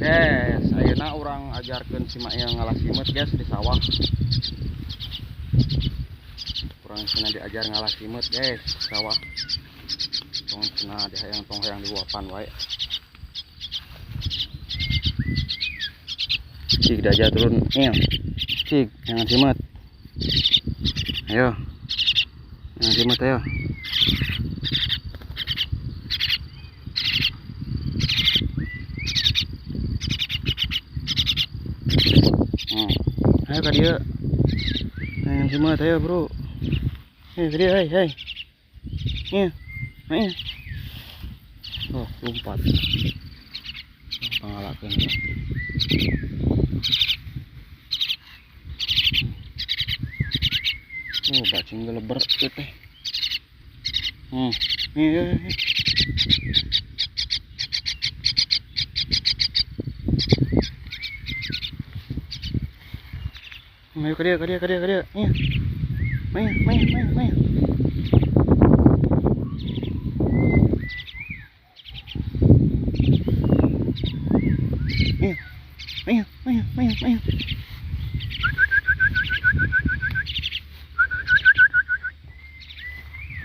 Guys, ayeuna urang ajarkeun si Mail ngalah simeut guys di sawah. Urang cenah diajar ngalah simeut guys di sawah. Tong cenah dihayang tong hayang dihuapan wae. Cik diajar turun, il. Cik, jangan simeut. Ayo. Jangan simeut ayo. Ayo ka dieu. Jangan simeut ayo, Bro. Hei, ka dieu, hei, hei. Ieu. Ieu. Oh, lompat. Pangalakeun. Oh, bacing geleber ieu teh. Ieu, ieu. Ayo ka dieu, ka dieu, ka dieu, ka dieu. Ieu. Main, main, main, main. Ieu. Main, main, main, main.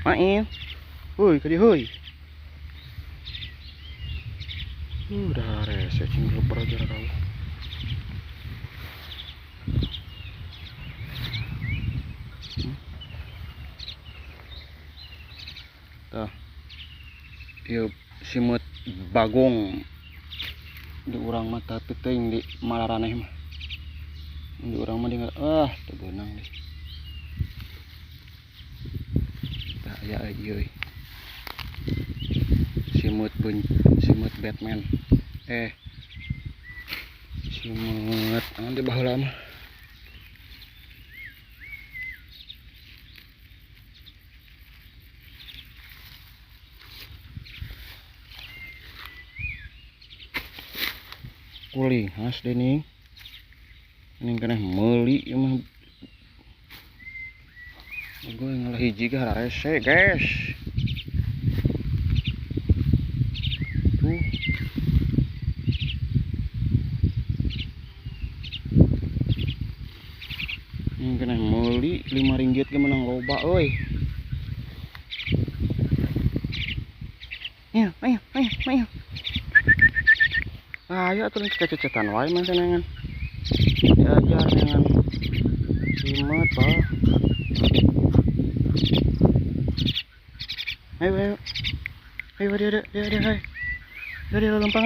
Main. Hoi, ka dieu hoi. Udah rese cing geleber aja kau. Tah. Ieu simeut bagong. Di urang mah teu teuing di malaraneh mah. Di urang mah di teu beunang deh. Tah aya ieu euy. Simeut simeut Batman. Simeut naon di baheula mah. Kuling khas dening. Ning keneh meuli ieu mah. Gue ngalah hiji ge hararese, guys. Tuh. Ning keneh meuli 5 ringgit ge menang loba euy. Ayo, ayo, ayo, ayo. Ayo atuh cecet-cecetan wae mah senengan. Diajar dengan simeut, Pak. Ayo, ayo. Ayo, dia, dia, dia, dia, ayo. Dia, dia, lempang.